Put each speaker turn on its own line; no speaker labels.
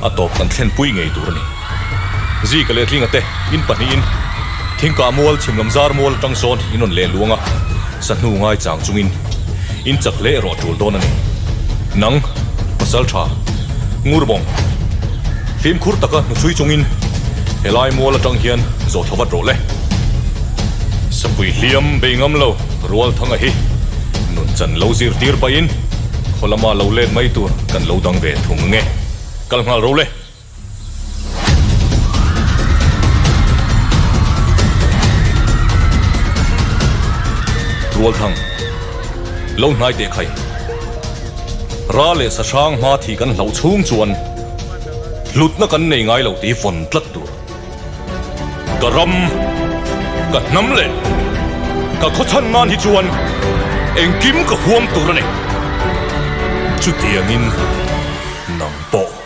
A tawp kan thlenpui ngei tur a ni. Zika leh Tlinga te in pahnihin Thingkah mual chhim lam zar mual atang sawn in rawn leh luang a, sahnu ngai chang chungin in chak hle erawh a tul dawn a ni. Nang, pasal tha, Ngurbawng, fimkhur taka hnuchhui chungin helai mual atang hian zawh thla vat rawh le. Sapui hliam bei ngam lo Rualthanga hi nun chan lo zirtir pahin khaw lama lo let mai tur kan lo dang ve thung nge. Kal nghal ro le. Rualthang, lo hnai teh khai. Ra leh sahrang hma thih kan hlauh chhung chuan hlutna kan nei ngai lo tih vawn tlat tur. Ka ram, ka hnam leh ka khawchhan nan hi chuan engkim ka huam tur a ni. Chutiangin.